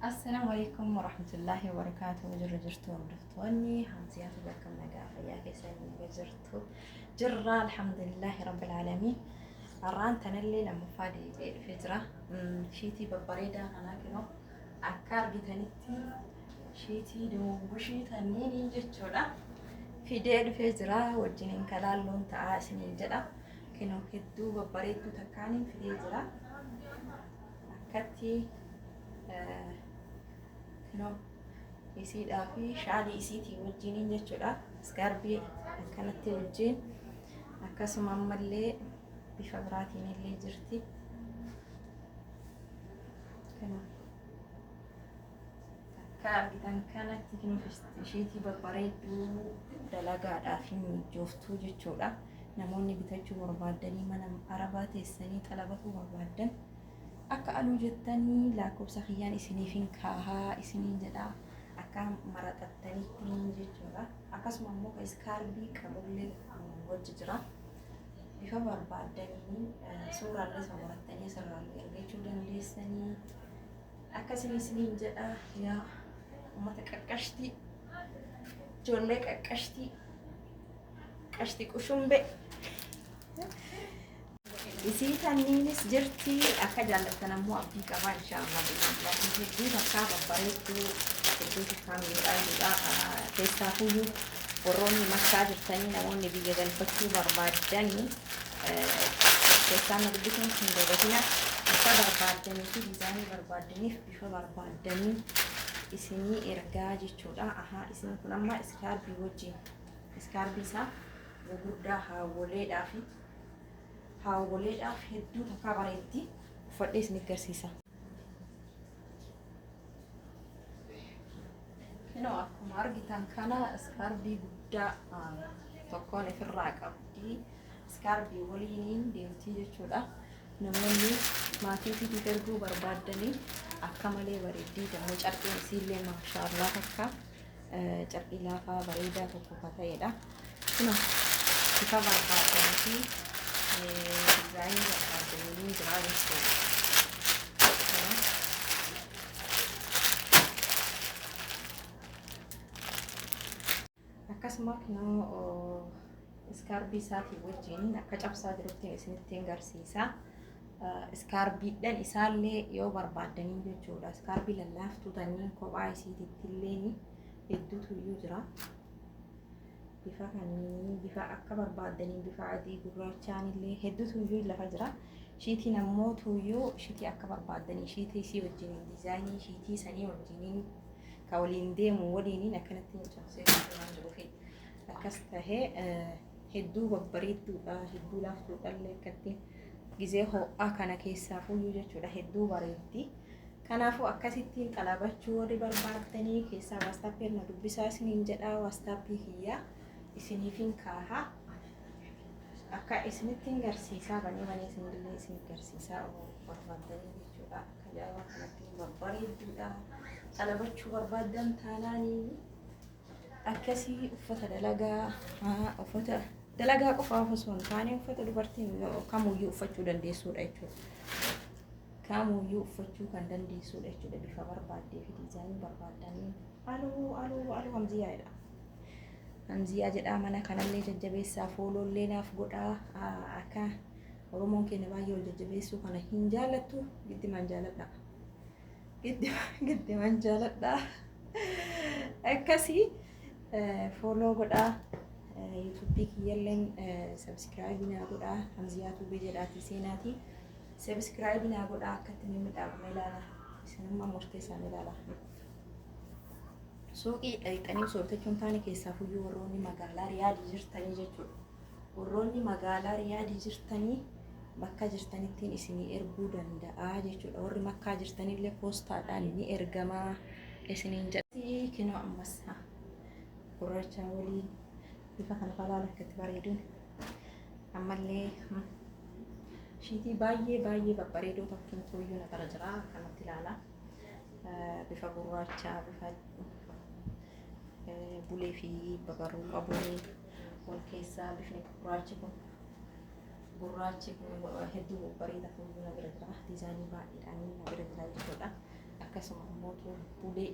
Assalaamu alaikum warahmatullaahi wabarakaatuh. Jirra jirtu hordoftoonni Hamziyaatu, bakka nagaa fayyaa keessan naga jirtu? Jirra, alhamdulillaahi rabbil aalamiin. Har'aan tanallee lammaffaa deebi'ee dhufee jira. Shiitii babbareedaa kanaa kinoo akka argitanitti shiitii dungushii tanniiniin jechuudha. Fidee dhufee jira, wajjiniin kalaalloon ta'aa isiniin jedha. Kinoo hedduu babbareedduu takkaaniin fidee jira. Akkatti kinoo isiidhaa fi shaalii isiitii wajjiniin jechuudha. Iskaarbii akkanatti wajjin, akkasuma ammallee bifa biraatiin illee jirti. Kinoo akka argitan kanatti kinoo ishiitii babbareedduu dalagaadhaaf hin mijooftuu jechuudha. Namoonni bitachuu barbaaddanii mana arabaa teessanii xalabatuu barbaaddan akka aluu jettanii lakkoofsa kiyyaan isiniif hin kaahaa isiniin jedha, akka maraxattanitti jechuudha. Akkasuma immoo ka iskaarbii qabullee wajji jira. Bifa barbaaddanii suuraallee sawwarattanii asirraallee argachuu dandeessanii. Akkasii isiniin jedha, yaa uummata qaqqashtii, ijoollee qaqqashtii, qashti qushumbee. Isii tanniinis jirti, akka jaallattan ammoo abdii qabaa, inshaallah. Hedduu takkaa babbareedduu, hedduu takkaa miidhaguudha. Keessaafuyyuu warroonni Makkaa jirtanii, namoonni biyya galfachuu barbaaddanii keessaan na dubbisuun hin dagatina. Bifa barbaaddanii fi diizaayinii barbaaddaniif bifa barbaaddanii isinii ergaa jechuudha. Ahaa, isin kun amma iskaarbii wajjin, iskaarbii isaa gugurdaa haawwoleedhaa fi haawwoleedhaaf hedduu takkaa bareeddi. Uffadhee isin agarsiisa. Kinoo akkuma argitan kana iskaarbii guddaa tokkoon ofirraa qabdi. Iskaarbii waliiniin deemtii jechuudha. Namoonni maatii ofiitiif erguu barbaaddanii akka malee bareeddii. Dammoo carqiin isiillee maashaallah takka carqii laafaa bareedaa tokko ka ta'edha. Kunoo bifa barbaaddanii fi diizaayinii barbaaddanii jira jechuudha. Akkasuma kunoo iskaarbii isaatii wajjin akka cabsaa jirutti isinitti agarsiisa. Iskaarbiidhaan isaallee yoo barbaaddanii jechuudha. Iskaarbii lallaaftuu taniin kophaa isiititti illee hedduutu iyyuu jira. Bifa kanneen bifa akka barbaaddanii, bifa adii gurraachaan illee hedduutu iyyuu lafa jira. Shiitiin ammoo tuuyyuu shiitii akka barbaaddanii shiitii isii wajjiniin, diizaayinii shiitii sanii wajjiniin ka waliin deemu waliiniin akkanatti cabsee waan jiruufi akkas tahee hedduu babbareedduudha, hedduu laaftuudha illee, akkatti gizee ho'aa kana keessaa fuyyuu jechuudha, hedduu bareeddi. Kanaafuu akkasittiin xalabachuu warri barbaaddanii keessaa WhatsAppii na dubbisaa isiniin jedha, WhatsAppii kiyyaa isiniifin kaaha. Akka isinittiin garsiisaa, banee banee isinillee isin garsiisaa barbaaddanii jechuudha. Akka ajaa'ibaa kanatti babbareedduudha. Xalabachuu barbaaddan taanaanii akkasii uffata dalagaa, uffata dalagaa qofaaf osoo hin taane uffata dubartiin kamuyyuu uffachuu dandeessuudha jechuudha. Kamuyyuu uffachuu kan dandeessuudha jechuudha, bifa barbaaddee fi diizaayinii barbaaddanii. Aluu aluu aluu, Hamziyaa jedha. Hamziyaa jedhaa, mana kanallee jajjabeessaa, fooloollee naaf godhaa. Akka Oromoon keenya baay'ee wal jajjabeessuu kana hin jaallattu, giddimaan jaaladha. Giddimaan jaaladha. Akkasii follow godhaa. YouTubeii kiyyalleen subscribe naa godhaa. Hamziyaa Tuubii jedhaatii seenaatii. Subscribe naa godhaa, akkatti mimmiidhaaguma ilaala. Isinummaa murteessaan ilaala. Suuqii dhaqxanii osoo bitachuu hin taane, keessaafuyyuu warroonni magaalaa Riyaadii jirtanii jechuudha. Warroonni magaalaa Riyaadii jirtanii bakka jirtanittiin isinii erguu danda'a jechuudha. Warri Makkaa jirtanillee poostaadhaan ni ergamaa isiniin jedha. Kinoo ammas gurraacha waliin bifa kana falaala akkatti bareeduun ammallee shiitii baay'ee baay'ee babbareedoo tokkoon tooyyuu na bira jira, akkanatti ilaala. Bifa gurraacha, bifa bulee fi babarruu qabuun wal keessaa bifni gurraachi kun hedduu bareeda tooyyuu na bira jira. Diizaayinii baay'eedhaan na bira jira jechuudha. Akkasuma immoo gootu bulee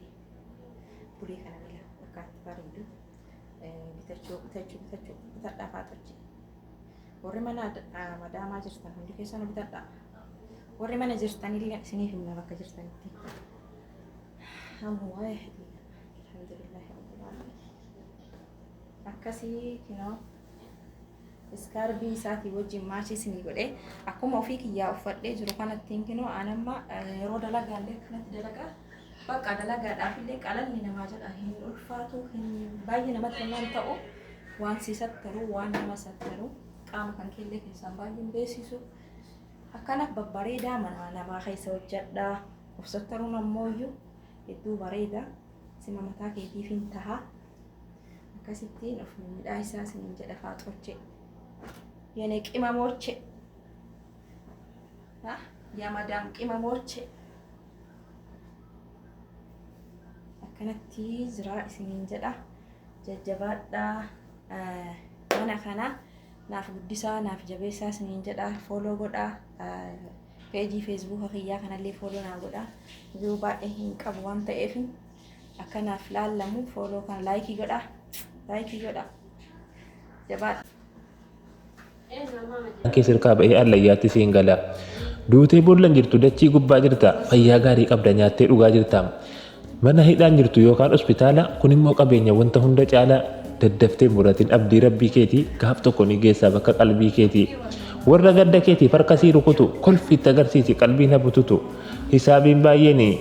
bulee kana mila akkaatti bareedu bitachuu bitachuu bitachuu bitadhaa faaxochi. Warri mana madaamaa jirtan hundi keessanuu bitadhaa. Warri mana jirtanillee isiniif himna bakka jirtanitti. Amma waa'ee alhamdulillahi rabbil alamin. Akkasii kinoo iskaarbii isaatii wajjin maachii isinii godhee akkuma ofii kiyyaa uffadhee jiru kanattiin kinoo anamma yeroo dalagaallee akkanatti dalagaa bakka dalagaadhaaf illee qalalli namaa jedha hin ulfaatu hin baay'ee namatti hin ta'u waan si sattaru waan nama sattaru qaama kan keellee keessaan baay'ee hin beeksisu akkana babbareedaa mana namaa keessa hojjedhaa of sattaruun ammoo iyyuu hedduu bareeda sima mataa keetiif hin taha akkasittiin of miidhaa isaa isiniin jedha faaxoche yene qimamoche yaa madaam qimamoche akkanatti jira isiniin jedha jajjabaadhaa mana kana naaf guddisaa naaf jabeessaa isiniin jedha follow godhaa peejii feesbuuka kiyyaa kanallee follow naa godhaa view baay'ee hin qabu waan ta'eef akka naaf laallamu follow kana like godhaa like godhaa jabaadha. Kee sirkaa ba'ee allayyaatti siin gala. Duutee boolla hin jirtu dachii gubbaa jirta fayyaa gaarii qabda nyaattee dhugaa jirta. Mana hidhaan jirtu yookaan hospitaala kun immoo qabeenya wanta hunda caala daddaftee muratin abdii rabbii keetii gaaf tokko ni geessaa bakka qalbii keetii. Warra gadda keetiif harka sii rukutu kolfiitti agarsiisi qalbii na bututu. Hisaabiin baay'een.